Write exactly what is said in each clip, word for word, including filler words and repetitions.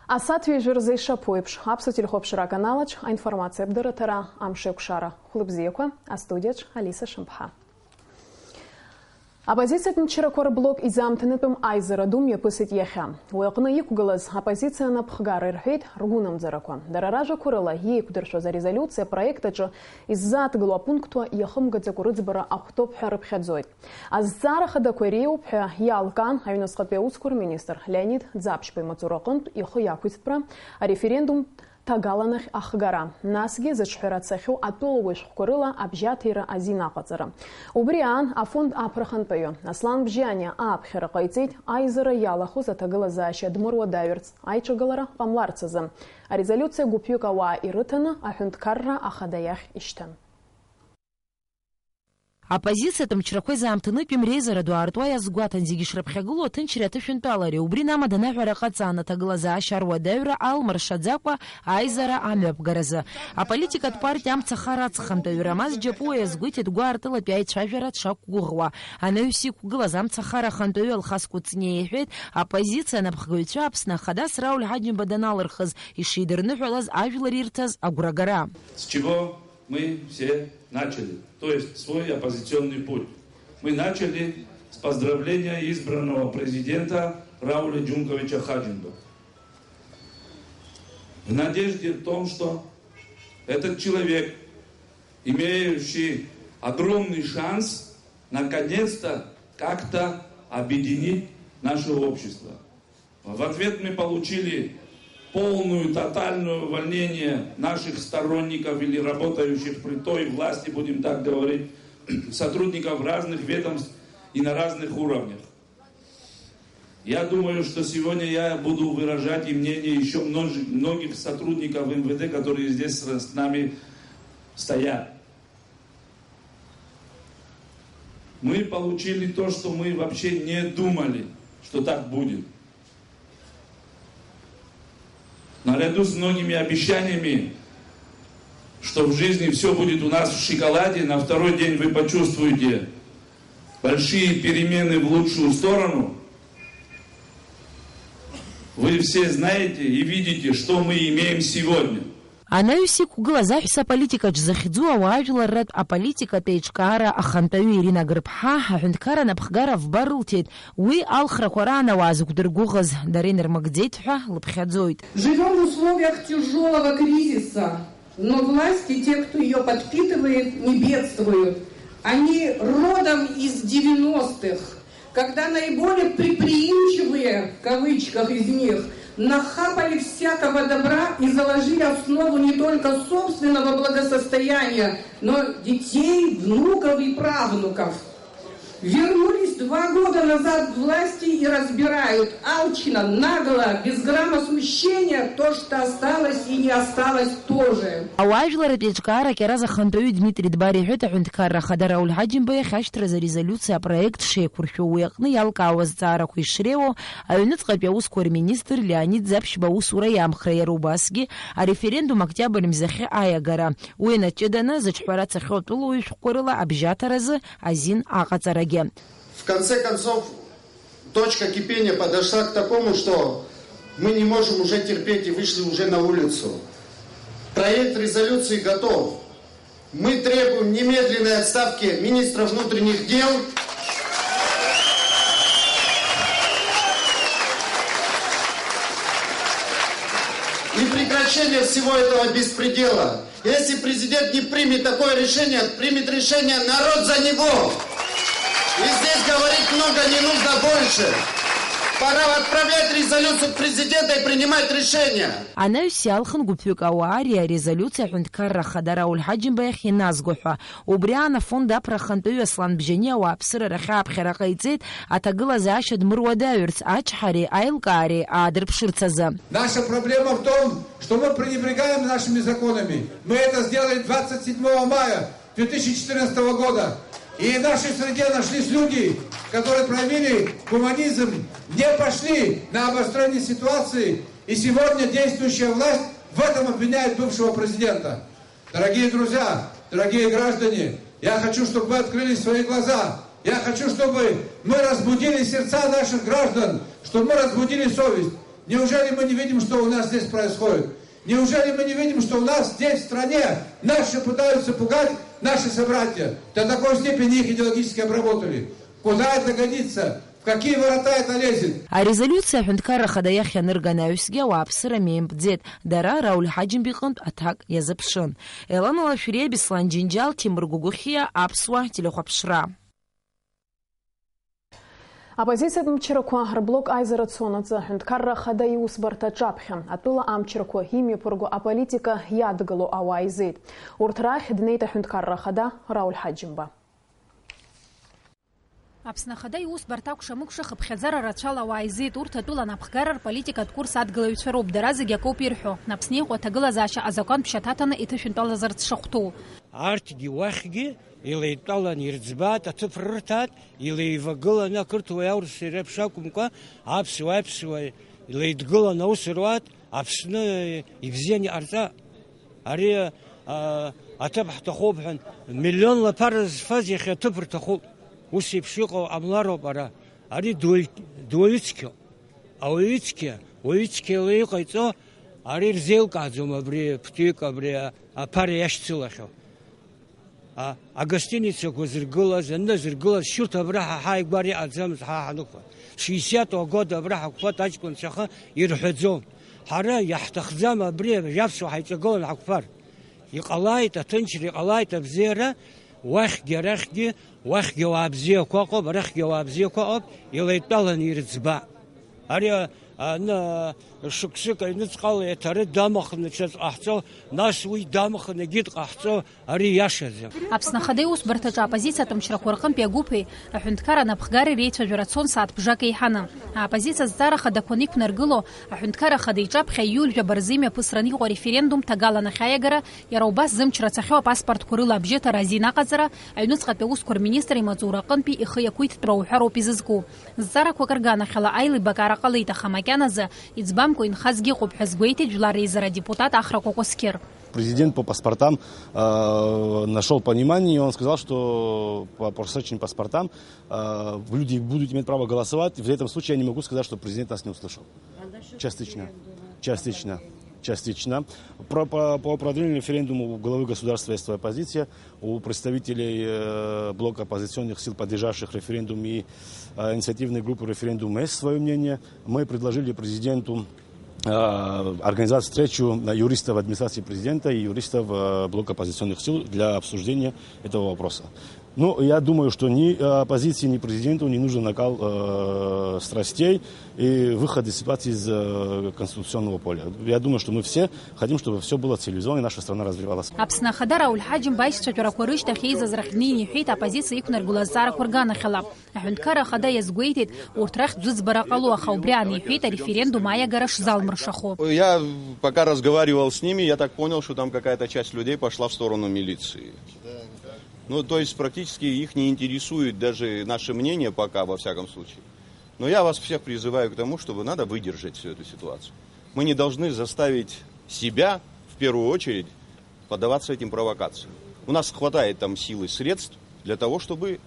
Асааҭ ҩажәа рзы ишаԥу еиԥш, Аԥсуа телехәаԥшра аканалаҿ аинформациатә дырраҭара Амшеикәшара. Хәлыбзиақәа, астудиаҿ Алиса Шамԥҳа. Аоппозициатә мчрақәа рблок изаамҭанытәым аизара ду мҩаԥысит иахьа. Уи аҟны иқәгылаз аоппозициа анапхгара ирҳәеит ргәынамӡарақәа. Дара ражәақәа рыла, иеиқәдыршәоз арезолиуциа апроект аҿы иззааҭгыло апунктқәа иахымгаӡакәа рыӡбара ахәҭоуп ҳәа рыԥхьаӡоит. Азҵаара хадақәа иреиуоуп ҳәа иалкаан аҩныҵҟатәи аусқәа рминистр Леонид Ӡаԥшьба имаҵура аҟынтә ихы иақәиҭтәра, ареферендум ҭагаланахь ахгара, насгьы зыҿҳәара цахьоу атәылауаҩ шәҟәқәа рыла абжьаҭира азин аҟаҵара. Убри аан, афонд аԥырхантәаҩы Аслан Бжьаниа ааԥхьара ҟаиҵеит аизара иалахәыз аҭагылазаашьа дмыруадаҩырц аиҿагылара ҟамларц азы. Арезолиуциа гәыԥҩык ауаа ирыҭаны аҳәынҭқарра ахада иахь ишьҭан. Аоппозициатә мчрақәа изаамҭанытәим реизара ду аартуа иазгәаҭан, зегьы шрыԥхьагылоу аҭынчреи аҭышәынтәалареи, убри намадан аҳәара ҟаҵан, аҭагылазаашьа руадаҩра алмыршаӡакәа аизара амҩаԥгаразы. Аполитикатә партиа Амцахара аҵхантәаҩы Рамаз Џьапуа иазгәеиҭеит гәаартылатәи аицәажәара дшақәгәыӷуа. Анаҩс иқәгылаз Амцахара ахантәаҩы Алхас Кәыҵниа иҳәеит, аоппозициа анапхгаҩцәа Аԥсны Ахадас Рауль Ҳаџьымба даналырхыз, ишидырныҳәалаз ажәлар ирҭаз агәрагара. С чего мы все начали, то есть свой оппозиционный путь. Мы начали с поздравления избранного президента Рауля Джумковича Хаджимба. В надежде в том, что этот человек, имеющий огромный шанс наконец-то как-то объединить наше общество. В ответ мы получили полную, тотальное увольнение наших сторонников или работающих при той власти, будем так говорить, сотрудников разных ведомств и на разных уровнях. Я думаю, что сегодня я буду выражать и мнение еще множи-, многих сотрудников М В Д, которые здесь с, с нами стоят. Мы получили то, что мы вообще не думали, что так будет. Наряду с многими обещаниями, что в жизни все будет у нас в шоколаде, на второй день вы почувствуете большие перемены в лучшую сторону. Вы все знаете и видите, что мы имеем сегодня. Анаҩс иқәгылаз аҳәса аполитикаҿ захьӡу ауаажәларратә аполитикатә еиҿкаара ахантәаҩы Ирина Гырԥҳа аҳәынҭқарра анапхгара афба рылҭеит, уи алхрақәа раан ауаа зықәдыргәыӷыз дара инармыгӡеит ҳәа лыԥхьаӡоит. Живём в условиях тяжёлого кризиса, но власть и те, кто её подпитывает, не бедствуют. Они родом из девяностых. Когда наиболее предприимчивые, в кавычках, из них нахапали всякого добра и заложили основу не только собственного благосостояния, но детей, внуков и правнуков. Вернулись два года назад к власти и разбирают алчно, нагло, без грамма смущения то, что осталось и не осталось тоже. Ауаажәларратә еиҿкаара Кьараз ахантәаҩы Дмитри Дбар иҳәеит, аҳәынҭқарра ахада Рауль Ҳаџьымба иахьашьҭраз арезолиуциа апроект шеиқәыршәо, уи аҟны иалкаауа азҵаарақәа ишреиуоу, аҩныҵҟатәи аусқәа рминистр Леонид Ӡаԥшьба аусура иамхра, иара убасгьы ареферендум октиабр мзахьы аиагара, уи анаҷыданы зыҿҳәара цахьоу атәылауаҩ шәҟәқәа рыла абжьаҭаразы азин аҟаҵарагьы. В конце концов, точка кипения подошла к такому, что мы не можем уже терпеть и вышли уже на улицу. Проект резолюции готов. Мы требуем немедленной отставки министра внутренних дел и прекращения всего этого беспредела. Если президент не примет такое решение, примет решение народ за него. И здесь говорить много не нужно больше. Пора отправлять резолюцию президента и принимать решение. Анаҩс иалхын гәыԥҩык ауаа ари арезолиуциа аҳәынҭқарра ахада Рауль Ҳаџьымба иахь иназго ҳәа. Убри аан афонд аԥра ахантәаҩы Аслан Бжьаниа ауааԥсыра рахь ааԥхьара ҟаиҵеит, аҭагылазаашьа дмыруадаҩырц, ачҳареи аилкаареи аадырԥшырц азы. Наша проблема в том, что мы пренебрегаем нашими законами. Мы это сделали двадцать седьмого мая две тысячи четырнадцатого года. И в нашей среде нашлись люди, которые проявили гуманизм, не пошли на обострение ситуации. И сегодня действующая власть в этом обвиняет бывшего президента. Дорогие друзья, дорогие граждане, я хочу, чтобы вы открыли свои глаза. Я хочу, чтобы мы разбудили сердца наших граждан, чтобы мы разбудили совесть. Неужели мы не видим, что у нас здесь происходит? Неужели мы не видим, что у нас здесь, в стране, наши пытаются пугать наши собратья? До такой степени их идеологически обработали. Куда это годится? В какие ворота это лезет? Арезолиуциа аҳәынҭқарра ахада иахь ианырга анаҩсгьы ауааԥсыра меимпӡеит. Дара Рауль Ҳаџьымба иҟынтә аҭак иазыԥшын. Елана Лашәриа, Беслан Џьынџьал, Ҭемыр Гәыгәыхьиа, Аԥсуа телехәаԥшра. Аоппозициатә мчрақәа рблок аизара цонаҵы аҳәынҭқарра ахада иусбарҭа аҿаԥхьа, атәыла амчрақәа имҩаԥырго аполитика иадгыло ауаа еизеит. Урҭ рахь днеит аҳәынҭқарра ахада Рауль Ҳаџьымба. Аԥсны Ахада иусбарҭа акәша-мыкәша хыԥхьаӡара рацәала ауаа еизеит, урҭ атәыла анапхгара рполитикатә курс адгылаҩцәа роуп, дара зегьы акоуп ирҳәо, Аԥсны иҟоу аҭагылазаашьа азакәантә шьаҭаҭаны иҭышәынтәалазарц шахәҭоу. Арҭгьы уахьгьы илеидтәалан ирӡбаат, аҭыԥ рырҭаат, илеивагыланы ақырҭуаҩ аурысшәа реиԥш акәымкәа, аԥсуа аԥсуа илеидгыланы аус руаат, Аԥсны ибзианы иҟарҵа. Ари, а, аҭыԥ ҳҭахуп ҳәан, миллионла ԥара зфаз иахьа аҭыԥ рҭахуп. Ус еиԥш иҟоу ҟамлароуп ара. Ари дуаҩ-, дуаҩы цқьоуп. Ауаҩы цқьа, уаҩы цқьала иҟаиҵо, ари рзеилкааӡом абри ԥҭҩык, абри а-, аԥара иашьцылахьоу. А, агостиницақәа зыргылаз, аҩны зыргылаз, шьурҭ абра ҳа ҳааигәара иҟаӡамызт, ҳа ҳанықәла. Шестидесятого года абра ҳақәԥоит аҷкәынцәа аха ирҳәаӡом. Ҳара иаҳҭахӡам абри аԥсуа ҳаиҿагыланы ҳақәԥар. Иҟалааит аҭынчра, иҟалааит абзиара, уахьгьы арахьгьы, уахьгьы ауаа бзиақәа ыҟоуп, арахьгьы ауаа бзиақәа ыҟоуп, илеидтәаланы ирыӡбап. Ари, а, ны-, шықәсык аҩныҵҟала еиҭа арыдамахны ҽаӡә ҟаҳҵо, нас уи дамахны егьит ҟаҳҵо, ари иашаӡам. Аԥсны Ахада иусбарҭаҿы аоппозициатә мчрақәа рҟынтәи агәыԥи аҳәынҭқарра анапхгареи реицәажәара цон сааҭ бжак еиҳаны. Аоппозициа азҵаара хадақәа анеиқәнаргыло, аҳәынҭқарра ахада иҿаԥхьа июль жәаба рзы имҩаԥысраны иҟоу ареферендум ҭагалан ахьаиагара, иара убас зымч рацәахьоу апаспортқәа рыла абжьыҭара азин аҟаҵара, аҩныҵҟатәи аусқәа рминистр имаҵура аҟынтәи ихы иақәиҭтәра уҳәароуп изызку. Зҵаарақәак рганахьала аилибакаара ҟалеит, аха макьаназы иӡбамкәа инхазгьы ыҟоуп ҳәа згәеиҭеит Жәлар Реизара адепутат Ахрақәа Кәасқьыр. Президент по паспортам, э, нашёл понимание, и он сказал, что по просроченным паспортам, э, люди будут иметь право голосовать. В этом случае я не могу сказать, что президент нас не услышал. Частично. Частично. Частично. Про, по, по продвинутому референдуму у главы государства есть своя позиция. У представителей, э, блока оппозиционных сил, поддержавших референдум, и, э, инициативной группы референдума есть своё мнение. Мы предложили президенту, э, организовать встречу юристов администрации президента и юристов, э, блока оппозиционных сил для обсуждения этого вопроса. Ну, я думаю, что ни, э, оппозиции, ни президенту не нужен накал, э, страстей и выход из ситуации из, э, конституционного поля. Я думаю, что мы все хотим, чтобы всё было цивилизованно и наша страна развивалась. Аԥсны Ахада Рауль Ҳаџьымба аишьцәажәарақәа рышьҭахь еизаз рахь днеин иҳәеит аоппозициа иқәнаргыло азҵаарақәа рганахьала. Аҳәынҭқарра Ахада иазгәеиҭеит, урҭ рахь ӡәыӡбара ҟало, аха убри аан иҳәеит ареферендум аиагара шзалмыршахо. Я пока разговаривал с ними, я так понял, что там какая-то часть людей пошла в сторону милиции. Ну, то есть практически их не интересует даже наше мнение пока, во всяком случае. Но я вас всех призываю к тому, чтобы надо выдержать всю эту ситуацию. Мы не должны заставить себя, в первую очередь, поддаваться этим провокациям. У нас хватает там сил и средств для того, чтобы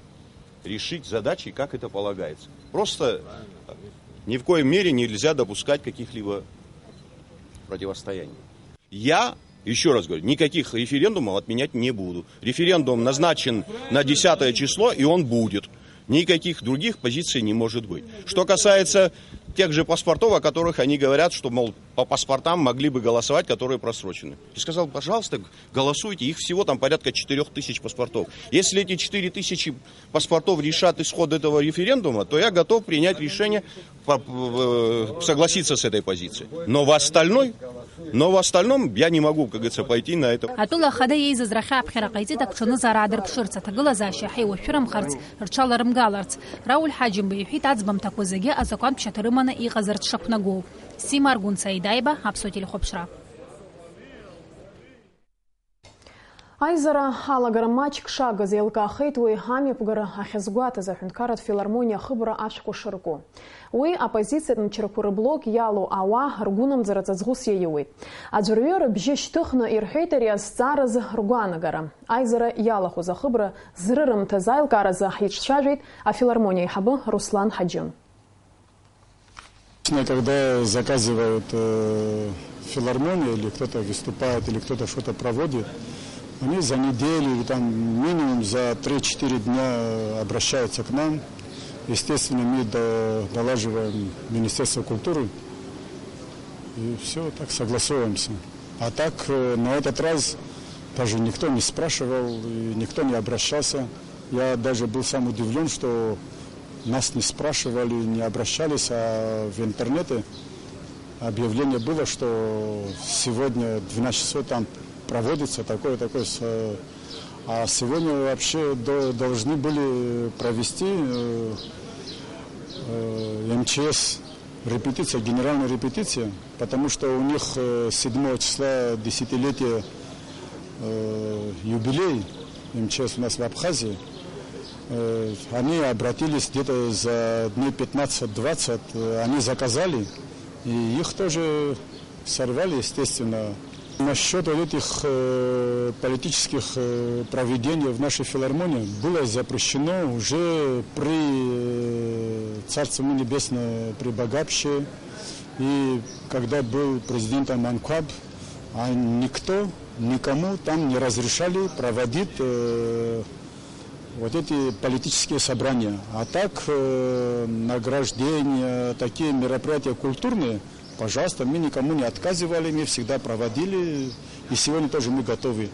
решить задачи, как это полагается. Просто ни в коей мере нельзя допускать каких-либо противостояний. Я, ещё раз говорю, никаких референдумов отменять не буду. Референдум назначен на десятое число, и он будет. Никаких других позиций не может быть. Что касается тех же паспортов, о которых они говорят, что, мол, по паспортам могли бы голосовать, которые просрочены. Я сказал, пожалуйста, голосуйте, их всего там порядка четырёх тысяч паспортов. Если эти четыре тысячи паспортов решат исход этого референдума, то я готов принять решение по-, э, согласиться с этой позицией. Но в остальной, но в остальном я не могу, как говорится, пойти на это. Атәыла ахада еизаз рахьааԥхьара ҟаиҵеит агәҽанызаара аадырԥшырц, аҭагылазаашьа ҳаиуашәырамхарц, рҽаларымгаларц. Рауль Ҳаџьымба иҳәеит аӡбамҭақәа зегьы азакәантә шьаҭарыманы иҟазарц шақәнаго. Сима Аргәынца, Идаиба, Аԥсуа телехәаԥшра. Аизара алагара маҷк шагыз еилкаахеит уи амҩаԥгара ахьазгәаҭаз аҳәынҭқарратә филармониа ахыбра ашәҟәы шырку. Уи аоппозициатә мчрақәа рыблок иалоу ауаа ргәынамӡара ҵаҵӷәыс иаиуеит. Аӡәырҩы рыбжьы шьҭыхны ирҳәеит ари азҵааразы ргәаанагара. Аизара иалахәыз ахыбра зрырымҭаз аилкааразы ҳиҿцәажәеит афилармониа аиҳабы Руслан Ҳаџьы. Когда заказывают э, филармония или кто-то выступает, или кто-то что-то проводит, они за неделю или там минимум за три-четыре дня обращаются к нам. Естественно, мы до- долаживаем Министерство культуры и все так согласовываемся. А так э, на этот раз даже никто не спрашивал, и никто не обращался. Я даже был сам удивлен, что нас не спрашивали, не обращались, а в интернете объявление было, что сегодня в двенадцать часов там проводится такое-такое. А сегодня вообще должны были провести э, э, МЧС репетиция, генеральная репетиция, потому что у них э, седьмого числа десятилетие э, юбилей МЧС у нас в Абхазии. Э, они обратились где-то за дней пятнадцать-двадцать, э, они заказали, и их тоже сорвали, естественно. Насчет вот этих э, политических э, проведений в нашей филармонии было запрещено уже при э, Царство ему небесное, при Багапше, и когда был президентом Анкваб, а никто никому там не разрешали проводить э, вот эти политические собрания. А так э, награждения, такие мероприятия культурные, пожалуйста, мы никому не отказывали, мы всегда проводили, и сегодня тоже мы готовы.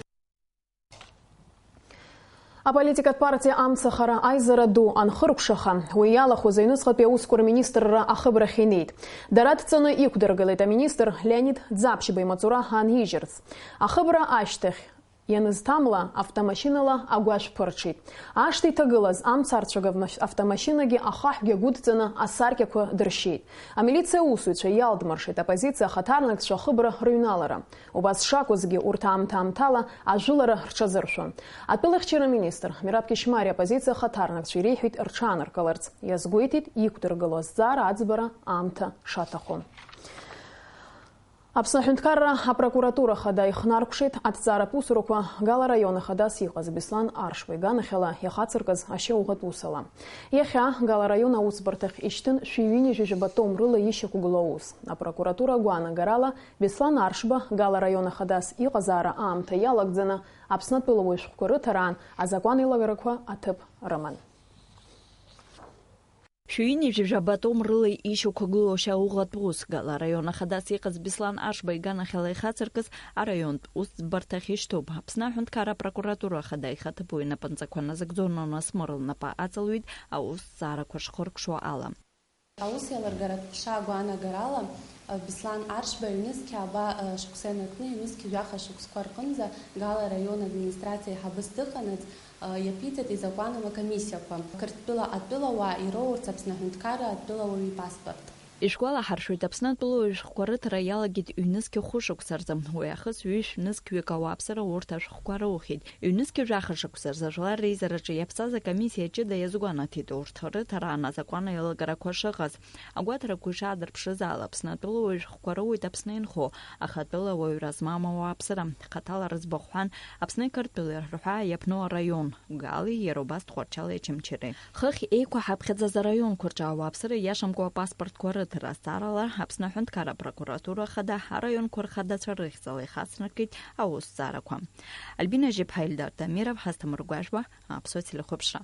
Аполитикатә партиа Амцахара аизара ду анхыркәшаха, уи иалахәыз аҩныҵҟатәи аусқәа рминистрра ахыбрахь инеит. Дара дҵаны иқәдыргылеит аминистр Леонид Ӡаԥшьба имаҵура анижьырц. Ахыбра ашьҭахь ианызҭамла, автомашьынала агәашә ԥырҽит. Ашҭа иҭагылаз амца арцәага автомашьынагьы ахаҳәгьы агәыдҵаны асаркьақәа дыршьеит. Амилициа аусзуҩцәа иалдмыршеит аоппозициа ахаҭарнакцәа ахыбра рыҩналара. Убас шакәызгьы, урҭ аамҭа-аамҭала ажәылара рҽазыршәон. Атәылахьчара министр Мераб Кьышьмариа аоппозициа ахаҭарнакцәа иреиҳәеит рҽааныркыларц, иазгәеиҭеит иқәдыргыло азҵаара аӡбара аамҭа шаҭаху. Аԥсны Аҳәынҭқарра апрокуратура Ахада ихнаркәшеит аҭҵааратә усурақәа Гала араион ахадас иҟаз Беслан Аршба иганахьала иахацыркыз ашьауӷатә усала. Иахьа Гала араион аусбарҭахь ишьҭын шәи ҩынҩажәи жәаба том рыла ишьақәгылоу аус. Апрокуратура агәаанагарала, Беслан Аршба Гала араион ахадас иҟазаара аамҭа иалагӡаны Аԥсны атәылауаҩ шәҟәқәа рыҭараан азакәан еилагарақәа аҭыԥ рыман. Шәи ҩынҩажәи жәаба том рыла ишьақәгылоу ашьауӷатә ус, Гала араион ахадас иҟаз Беслан Аршба иганахьала ихацыркыз араионтә усбарҭахь ишьҭоуп. Аԥсны Аҳәынҭқарра апрокуратура Ахада ихаҭыԥуаҩ инапынҵақәа назыгӡо Нонас Мыр лнапы аҵалҩит аусҭҵаарақәа шхыркәшо ала. Аус иалыргаратә ҟәша агәаанагарала, Беслан Аршба ҩнызқьи ааба шықәса ианаркны, ҩнызқьи жәаха шықәсқәа рҟынӡа Гала араион администрациа аиҳабыс дыҟанаҵ, иаԥиҵеит изакәанала комиссиақәа, Қырҭтәыла атәылауаа ироурц Аԥсны аҳәынҭқарра атәылауаҩ ипаспорт. Ишәгәалаҳаршәоит, Аԥсны атәылауаҩ шәҟәқәа рыҭара иалагеит ҩнызқьи хәышықәсаҿы, уи аахыс ҩышә-нызқьҩык ауааԥсыра урҭ ашәҟәқәа роухьеит. Ҩнызқьи жәаха шықәса рзы ажәлар реизараҿы иаԥҵаз акомиссиа ҷыда иазгәанаҭеит урҭ рыҭараан азакәан еилагарақәа шыҟаз. Агәаҭарақәа ишаадырԥшыз ала, Аԥсны атәылауаҩ шәҟәқәа роуеит Аԥсны инхо, аха атәылауаҩра змам ауааԥсыра, хаҭала рыӡбахә ҳәан, Аԥсни Қырҭтәылеи рҳәаа иаԥну араион, Галеи иара убас Тҟәарчали Очамчыреи. Хыхь еиқәаҳаԥхьаӡаз араионқәа рҿы ауааԥсыра иашамкәа апаспортқәа рыҭара азҵаарала Аԥсны Аҳәынҭқарра апрокуратура Ахада араионқәа рхадацәа рыхьӡала ихацнакит аусҭҵаарақәа. Альбина Жьыԥҳа, Ельдар Дамиров, Ҳасҭамыр Гәажәба, Аԥсуа телехәаԥшра.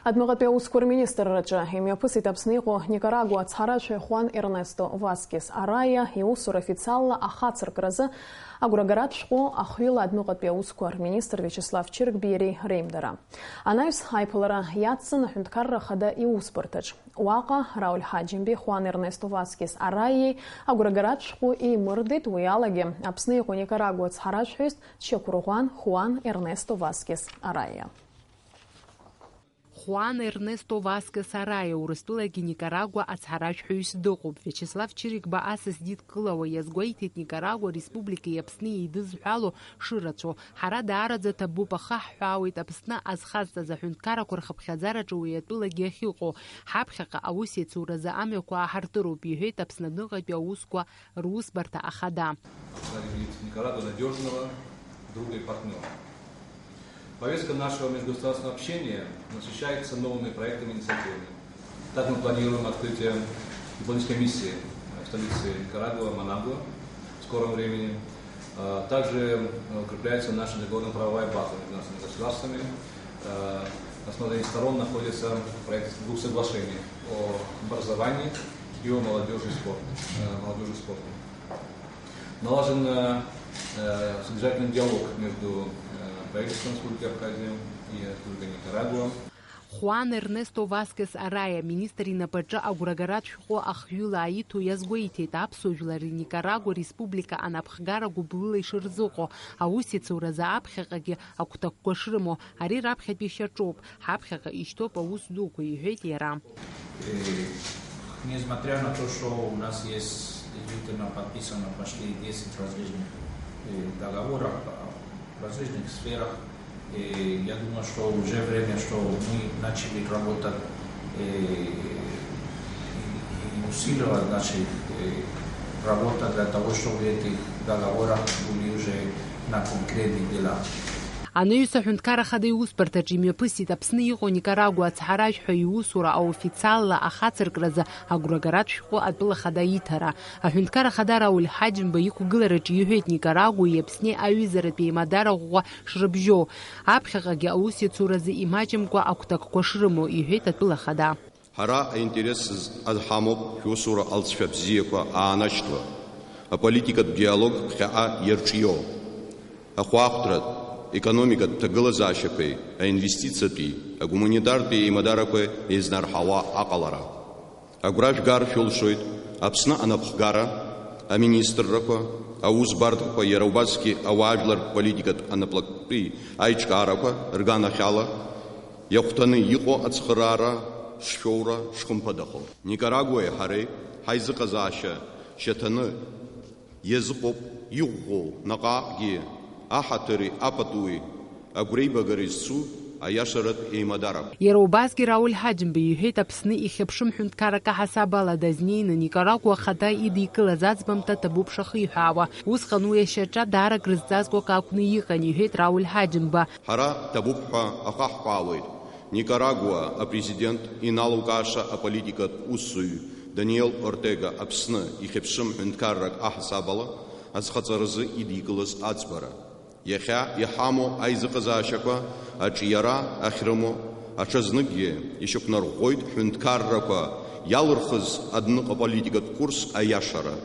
Адәныҟатәи аусқәа рминистрраҿы имҩаԥысит Аԥсны иҟоу Никарагуа ацҳаражәҳәаҩ Хуан Ернесто Васкес Арая иусура официалла ахацыркразы агәрагаратә шәҟәы ахҩыла адәныҟатәи аусқәа рминистр Виачеслав Чыргбеи иареи реимдара. Анаҩс аиԥылара иацҵан Аҳәынҭқарра Ахада иусбарҭаҿ. Уаҟа Рауль Ҳаџьымбеи Хуан Ернесто Васкес Араиеи агәрагаратә шәҟәы еимырдеит, уи алагьы Аԥсны иҟоу Никарагуа ацҳаражәҳәаҩыс дшьақәырӷәӷәан Хуан Ернесто Васкес Арая. Хуан Ернесто Васкес Арая Урыстәылагьы Никарагуа ацҳаражәҳәаҩыс дыҟоуп. Виачеслав Чыригба асас дидкылауа иазгәеиҭеит, Никарагуа Республикеи Аԥсни еидызҳәало шырацәоу. Ҳара даараӡа ҭабуп, аха ҳҳәаауеит, Аԥсны азхазҵаз аҳәынҭқаррақәа рхыԥхьаӡараҿы уи атәылагьы ахьыҟоу. Ҳаԥхьаҟа аус иацуразы амҩақәа ааҳартыроуп, иҳәеит Аԥсны адәныҟатәи аусқәа русбарҭа ахада. Никарагуа надёжного друга и партнёра. Повестка нашего межгосударственного общения насыщается новыми проектами и инициативами. Так мы планируем открытие дипломатической миссии в столице Никарагуа, Манагуа, в скором времени. А, также, э, укрепляется наша договорно-правовая база между нашими государствами. Э, на рассмотрении сторон находится проект двух соглашений о образовании и о молодёжи и спорте, э, молодёжи и спорте. Налажен, э, э, содержательный диалог между, э, правительством Республики Абхазия и Республикой Никарагуа. Хуан Эрнесто Васкес Арая, министр инапаҿы агәрагаратә шәҟәы ахҩыла аиҭо, иазгәеиҭеит, аԥсуа жәлар Никарагуа республика анапхгара гәыблыла ишырзыҟоу, аусеицуразы аԥхьаҟагьы агәҭакқәа шрымоу, ари раԥхьатәи шьаҿоуп, ҳаԥхьаҟа ишьҭоуп аус дуқәа, иҳәеит иара. Э, несмотря на то, что у нас есть действительно подписано почти десять различных, э, договоров, а, в различных сферах, э, я думаю, что уже время, что мы начали работать, э, и, и усиливать наши, э, работы для того, чтобы эти договоры были уже на конкретных делах. Анаҩс аҳәынҭқар ахада иусбарҭаҿ имҩаԥысит Аԥсны иҟоу Никарагуа ацҳаражәҳәаҩ иусура аофициалла ахацыркразы агәрагаратә шәҟәы атәыла ахада иҭара. Аҳәынҭқар ахада Рауль Ҳаџьымба иқәгылараҿы иҳәеит Никарагуеи Аԥсни аҩызаратә еимадара ӷәӷәа шрыбжьоу. Аԥхьаҟагьы аусеицуразы имаҷымкәа агәҭакқәа шрымоу, иҳәеит атәыла ахада. Ҳара аинтерес ҳамоуп шәусура алҵшәа бзиақәа аанашьҭуа, аполитикатә диалог ԥхьаҟа иарҿио, ахәаахәҭратә, економикатә ҭагылазаашьақәеи аинвестициатәи, агуманитартәи еимадарақәа еизнарҳауа аҟалара. Агәра шәгар шәылшоит Аԥсны анапхгара, аминистррақәа, аусбарҭақәа, иара убасгьы ауаажәлартә политикатә анаплактәи аиҿкаарақәа рганахьала иахәҭаны иҟоу ацхыраара шшәоура шхымԥадахо. Никарагуеи ҳареи ҳаизыҟазаашьа шьаҭаны иазыҟоуп иӷәӷәоу наҟ-ааҟгьы аҳаҭыри апатуи агәреибагара зцу аиашаратә еимадарақәа. Иара убасгьы Рауль Ҳаџьымба иҳәеит, Аԥсны ихьыԥшым ҳәынҭқаррак аҳасабала дазнеины Никарагуа ахада идикылаз аӡбамҭа ҭабуп шахиҳәаауа. Усҟан уи ашьаҿа даара акрызҵазкуа акы акәны иҟан, иҳәеит Рауль Ҳаџьымба. Ҳара ҭабуп ҳәа ахаҳҳәаауеит Никарагуа апрезидент иналукааша аполитикатә усзуҩ Даниел Ортега Аԥсны ихьыԥшым ҳәынҭқаррак аҳасабала азхаҵаразы идикылаз аӡбара. Иахьа иҳамоу аизыҟазаашьақәа аҿиара ахьрымоу аҽазныкгьы ишьақәнарӷәӷәоит ҳәынҭқаррақәа иалырхыз адәныҟа политикатә курс аиашара.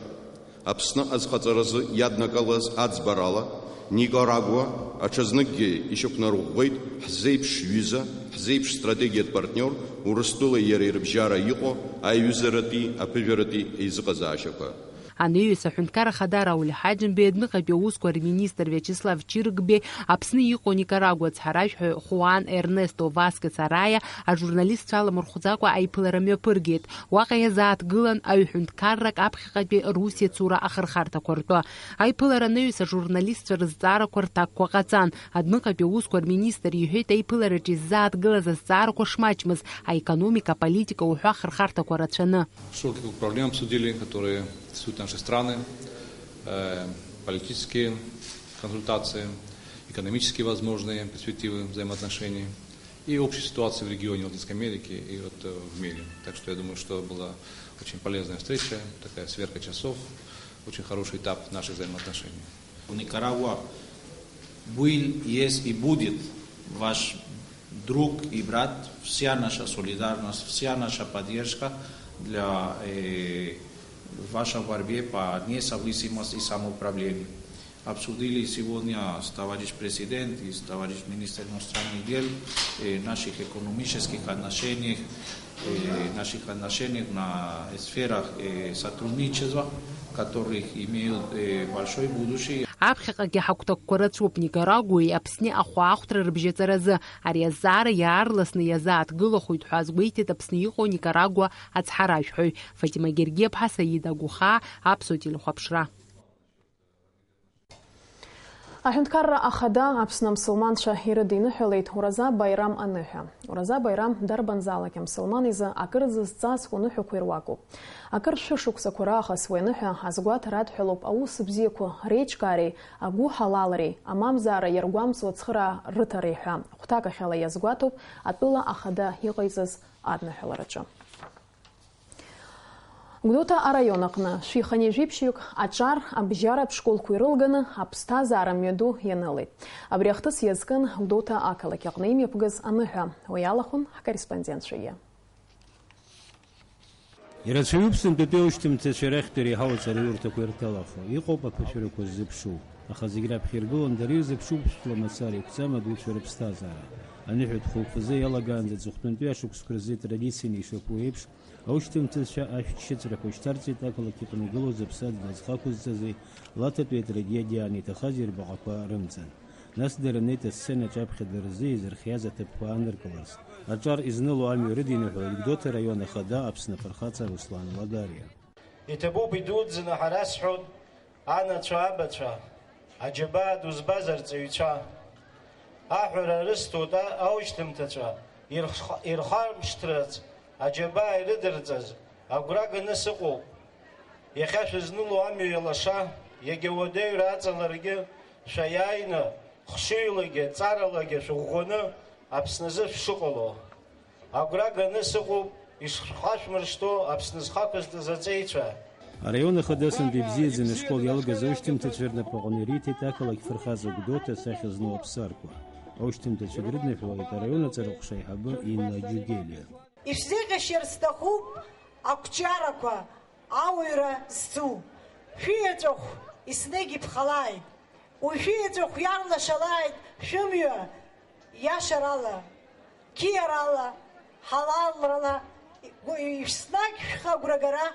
Аԥсны азхаҵаразы иаднакылаз аӡбарала, Никарагуа аҽазныкгьы ишьақәнарӷәӷәеит ҳзеиԥш ҩыза, ҳзеиԥш стратегиатә партниор, Урыстәылеи иареи рыбжьара иҟоу аиҩызаратәи аԥыжәаратәи еизыҟазаашьақәа. Анаҩс аҳәынҭқар ахада Рауль Ҳаџьымбеи адәныҟатәи аусқәа рминистр Виачеслав Чирыгбеи Аԥсны иҟоу Никарагуа ацҳаражәҳәаҩ Хуан Ернесто Васкес Арая ажурналистцәа аламырхәӡакәа аиԥылара мҩаԥыргеит. Уаҟа иазааҭгылан аҩ ҳәынҭқаррак аԥхьаҟатәи русеицура ахырхарҭақәа ртәы. Аиԥылара анаҩс ажурналистцәа рызҵаарақәа рҭакқәа ҟаҵан. Адәныҟатәи аусқәа рминистр иҳәеит, аиԥылараҿы иззааҭгылаз азҵаарақәа шмаҷмыз, аекономика, аполитика уҳәа ахырхарҭақәа рацәаны. Широкий круг проблем обсудили, которые интересуют наши страны, э, политические консультации, экономические возможные перспективы взаимоотношений и общей ситуации в регионе Латинской Америки и вот, э, в мире. Так что я думаю, что была очень полезная встреча, такая сверка часов, очень хороший этап наших взаимоотношений. Никарагуа был, есть и будет ваш друг и брат, вся наша солидарность, вся наша поддержка для, э, вашей борьбе по независимости и самоуправлению. Обсудили сегодня с товарищ президент и с товарищ министр иностранных дел, э, наших экономических отношениях, э, наших отношениях на сферах, э, сотрудничества, которых имеют, э, большое будущее. Аԥхьаҟагьы ҳагәҭакқәа рацәоуп Никарагуеи Аԥсни ахәаахәҭра рыбжьаҵаразы. Ари азҵаара иаарласны иазааҭгылахоит ҳәа азгәеиҭеит Аԥсны иҟоу Никарагуа ацҳаражәҳәаҩ. Фатима Гергиаԥҳа, Саида Агәхаа, Аԥсуа телехәаԥшра. Аҳәынҭқарра ахада Аԥсны амсылманцәа ирыдиныҳәалеит Ураза Баирам аныҳәа. Ураза Баирам дарбанзаалак амсылман изы акыр зызҵаз уныҳәақәа ируакуп. Акыр шәышықәсақәа раахыс уи аныҳәа азгәаҭара адҳәалоуп аус бзиақәа реиҿкаареи агәыҳалалреи, амамзаара иаргәамҵуа ацхыраа рыҭареи ҳәа хәҭакахьала иазгәаҭоуп атәыла ахада иҟаиҵаз адныҳәалараҿы. Гәдоуҭа араион аҟны шәиханеижәиԥшьҩык аҿар абжьаратә школқәа ирылганы аԥсҭазаара мҩаду ианылеит. Абри ахҭыс иазкын Гәдоуҭа ақалақь аҟны имҩаԥгаз аныҳәа. Уи алахәын ҳкорреспондентцәагьы. Ирацәаҩуп сынтәатәи аушьҭымҭацәа рахьтә иреиҳау аҵараиурҭақәа ирҭалахо. Иҟоуп аԥышәарақәа ззыԥшу. Аха зегь раԥхьа иргылон дара ирзыԥшу ԥшәла мацара иқәҵам адуцәа рыԥсҭазаара. Аныҳәатә хәылԥазы иалагаанӡа аҵыхәтәантәи ашықәсқәа рзы традицианы ишаԥу еиԥш, аушьҭымҭацәа ашәҭшьыҵәрақәа шьҭарҵеит ақалақь аҟны игылоу зыԥсадгьыл зхақәызҵази, Лаҭатәи атрагедиа аниҭахази рбаҟақәа рымҵан. Нас дара неит асценаҿ аԥхьа дырзы изырхиаз аҭыԥқәа ааныркыларц. Аҿар изныло амҩа рыдиныҳәалеит Гәдоуҭа раион ахада Аԥсны афырхаҵа Руслан Ладариа. Иҭабуп идуӡӡаны ҳара сҳәоит, анацәа, абацәа, аџьабаа ду збаз арҵаҩцәа. Аҳәара рысҭоит а-, аушьҭымҭацәа ирх-, ирхамышҭрац аџьабаа ирыдырҵаз агәра ганы сыҟоуп. Иахьа шәызныло амҩа иалаша, иагьа уадаҩра аҵаларгьы, шәаиааины, хшыҩлагьы, ҵаралагьы шәыӷәӷәаны Аԥсназы шәшыҟало. Агәра ганы сыҟоуп ишхашәмыршҭо Аԥсны зхақәызҵаз аҵеицәа. Араион ахада сынтәа ибзиаӡаны ашкол иалгаз аушьҭымҭацәа рнапаҟны ириҭеит ақалақь фырхаҵа Гәдоуҭа асахьа зну аԥсарқәа. Аушьҭымҭацәа дрыдныҳәалеит араион аҵарахәша аиҳабы Инна Џьугелиа. Ишәзеиӷьасшьар сҭахуп ақәҿиарақәа, ауаҩра зцу. Шәиеҵәахә еснагь иԥхалааит. Уи шәиеҵәахә иарлашалааит шәымҩа, иашарала, қьиарала, ҳалалрала, еснагь шәхы агәрагара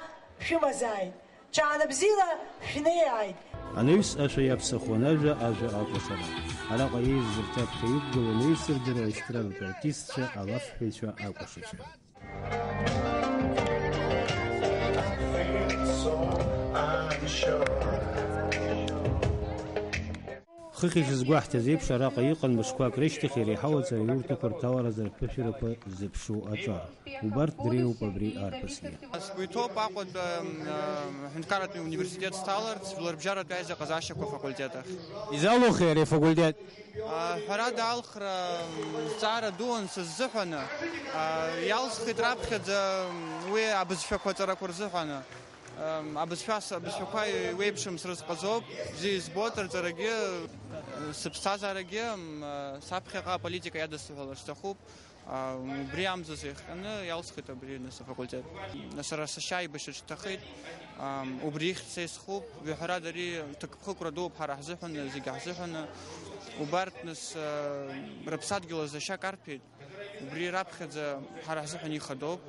шәымазааит. Ҽаанбзиала шәнеиааит. Анаҩс ашәа иаԥсахуан ажәа, ажәа акәашара. Араҟа еизаз рҭак ҭаҩыкгылон еицырдыруа аестрадатә артистцәа, алафҳәаҩцәа, акәашацәа. Хыхь ишазгәаҳҭаз еиԥш, араҟа иҟан мышқәак рышьҭахь иреиҳау аҵараиурҭақәа рҭаларазы рԥышәарақәа ззыԥшу аҿар. Убарҭ дреиуоуп абри арԥысгьы. Сгәы иҭоуп Аҟәатәи, м, м, аҳәынҭқарратәи университет сҭаларц, жәларбжьаратәи аизыҟазаашьақәа афакультет ахь. Изалухи ари афакультет? А, ҳәарада, алхра, м, зҵаара дуун сыззыҳәаны, а, иалсхит раԥхьаӡа, м, уи абызшәақәа аҵарақәа рзыҳәаны. М, абызшәа с-, абызшәақәа еиуеиԥшым срызҟазоуп, бзиа избоит рҵарагьы, сыԥсҭазаарагьы, м, саԥхьаҟа аполитика иадысҳәалар сҭахуп. А, убри амзазы иахҟьаны иалсхит абри нас афакультет. Нас сара сашьа аибашьраҿ дҭахеит. Ам, убри ихьӡ са исхуп. Ҩаҳәарада, ари ҭакԥхықәра дууп ҳара ҳзыҳәан, зегьы ҳзыҳәан. Убарҭ нас, а, рыԥсадгьыл азы ашьа карҭәеит. Убри раԥхьаӡа ҳара ҳзыҳәан ихадоуп.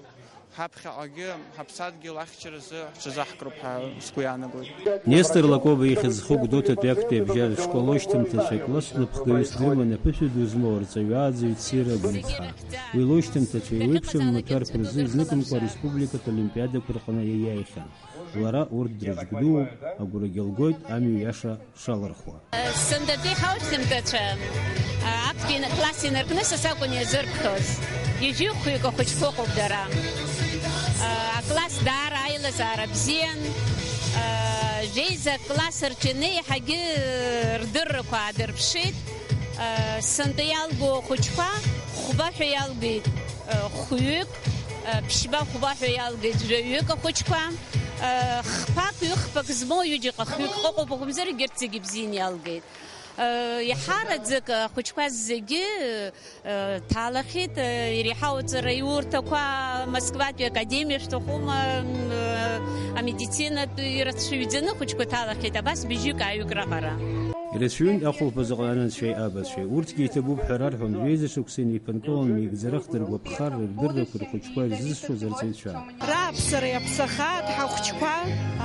Ҳаԥхьаҟагьы ҳаԥсадгьыл ахьчаразы ҳҽазаҳкроуп ҳәа сгәы иаанагоит. Нестор Лакоба ихьӡ зху Гәдоуҭатәи актәи абжьаратә школ аушьҭымҭацәа класс напхгаҩыс дрыман аԥышәа ду змоу арҵаҩы Ааӡаҩ Цира Гәымԥҳа. Уи лоушьҭымҭацәа еиуеиԥшым амаҭәарқәа рзы изныкымкәа ареспубликатә олимпиадақәа рҟны иаиааихьан. Лара урҭ дрыжәгәыдууп, агәрагьы лгоит амҩа иаша шалырхуа. Сынтәатәи ҳаушьҭымҭацәа, а, актәи ин-, класс инаркны са сакәын иазырԥхьоз. Ҩажәи хәҩык ахәыҷқәа ыҟоуп дара. А, акласс даара аилазаара бзиан. А, жәеиза класс рҿы ианы еиҳагьы рдыррақәа аадырԥшит. А, сынтәа иалгоу ахәыҷқәа хәба ҳәа иалгеит, а, хәҩык, а, ԥшьба хәба ҳәа иалгеит жәаҩык ахәыҷқәа. Хԥак, ҩыхԥак змоу ҩыџьаҟа хҩык ыҟоуп, акәымзар, егьырҭ зегьы бзианы иалгеит. Иҳараӡак ахәыҷқәа зегьы ҭалахьеит, иреиҳау аҵараиурҭақәа, Москватәи академиа шәҭахума, амедицинатә ирацәаҩӡаны ахәыҷқәа ҭалахьеит, абас быжьҩык-ааҩык раҟара. Ирацәаҩын ахәылԥазыҟны анацәеи абацәеи. Урҭгьы иҭабуп ҳәа рарҳәон, жәеиза шықәса инеиԥынкылан, меигӡарахда ргәаԥхара, рдыррақәа, рхәыҷқәа ирзызшоз арҵаҩцәа. Рааԥсара иаԥсахааит ҳахәҷқәа,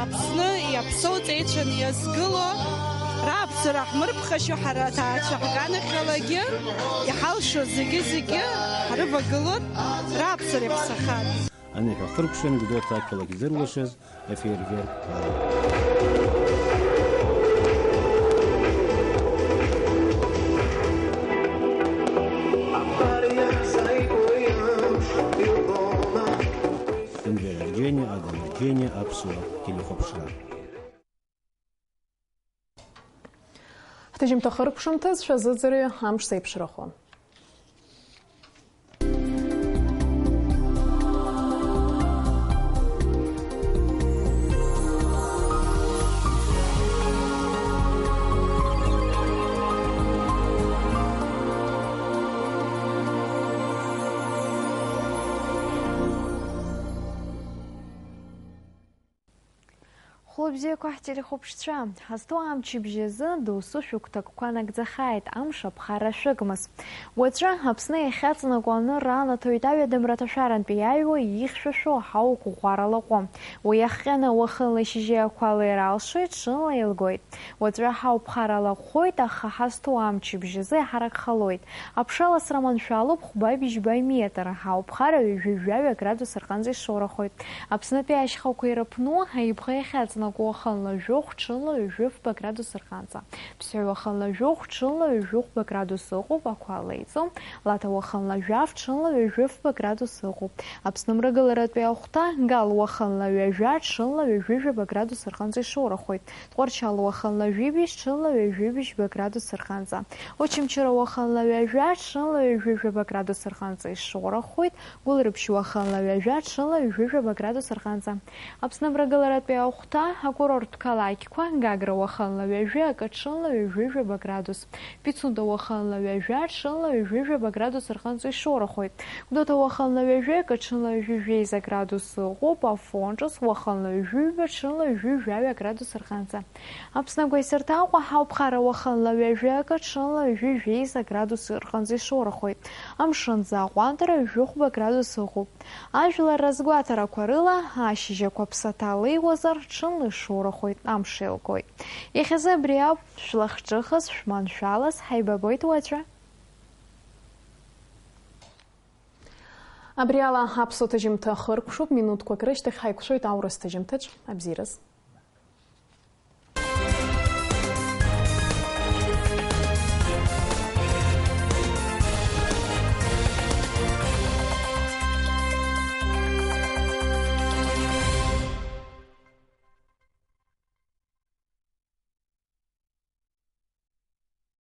Аԥсны иаԥсоу ҵеицәаны иазгыло, рааԥсара ҳмырԥхашьо, ҳара аҭаацәа ҳганахьалагьы иҳалшо зегьы-зегьы ҳрывагылоит, рааԥсара иаԥсахааит. Аныҳәа хыркәшан Гәдоуҭа ақалақь зырлашаз, афейерверк. Ҭемыр Џьениа, Адам Џьениа, Аԥсуа телехәаԥшра. Ҳҭыжьымҭа хыркәшамҭаз шәазыӡырҩы амш зеиԥшрахо. Бзиақәа ҳтелехәаԥшцәа, ҳазҭоу амчыбжь азы досу шәыгәҭакқәа нагӡахааит, амш аԥхара шәыгмыз. Уаҵәы Аԥсны иахьаҵанакуа анырра анаҭоит аҩадамра аҭашәарантәи иааҩуа ихьшәашәо аҳауа қәыӷәӷәара лаҟәы. Уи иахҟьаны уахынла шьыжьи ақәа леира алшоит, ҽынла еилгоит. Уаҵәы аҳауа ԥхара лаҟәхоит, аха ҳазҭоу амчыбжь азы иҳаракхалоит. Аԥша ласра маншәалоуп, хәба быжьба метр, аҳауа ԥхара ҩажәи жәаҩа градус рҟынӡа ишоурахоит. Аԥснытәи ашьхақәа ирыԥну, аибӷа иахьаҵанакуа уахынла жәохә, ҽынла ҩажәи фба градус рҟынӡа. Ԥсҳәы уахынла жәохә, ҽынла ҩажәи хәба градус ыҟоуп, ақәа леиҵом. Лаҭа уахынла жәаф, ҽынла ҩажәи фба градус ыҟоуп. Аԥсны мрагыларатәи ахәҭа, Гал уахынла ҩажәа, ҽынла ҩажәи жәаба градус рҟынӡа ишоурахоит. Тҟәарчал уахынла жәибжь, ҽынла ҩажәи быжьба градус рҟынӡа. Очамчыра уахынла ҩажәа, ҽынла ҩажәи жәаба градус рҟынӡа ишоурахоит. Гәылрыԥшь уахынла ҩажәа, ҽынла ҩажәи жәаба градус рҟынӡа. Аԥсны мрагыларатәи ахәҭа, акурорттә қалақьқәа, Гагра уахынла ҩажәи акы, ҽынла ҩажәи жәаба градус. Пицунда уахынла ҩажәа, ҽынла ҩажәи жәаба градус рҟынӡа ишоурахоит. Гәдоуҭа уахынла ҩажәи акы, ҽынла ҩажәи жәеиза градус ыҟоуп. Афон ҿыц уахынла ҩажәи ҩба, ҽынла ҩажәи жәаҩа градус рҟынӡа. Аԥсны агәеисырҭаҟәа, аҳауа ԥхара уахынла ҩажәи акы, ҽынла ҩажәи жәеиза градус рҟынӡа ишоурахоит. Амшын аӡы аҟәандара ҩажәи хәба градус ыҟоуп. Ажәлар разгәаҭарақәа рыла, ашьыжьақәа ԥсаҭа леиуазар, ҽынла ишоурахоит, амш еилгоит. Иахьазы абри ауп, шәлахҿыхыз, шәманшәалаз, ҳаибабоит уаҵәы. Абри ала аԥсуа ҭыжьымҭа хыркәшоуп, минуҭқәак рышьҭахь ҳаиқәшәоит аурыс ҭыжьымҭаҿ. Абзиараз.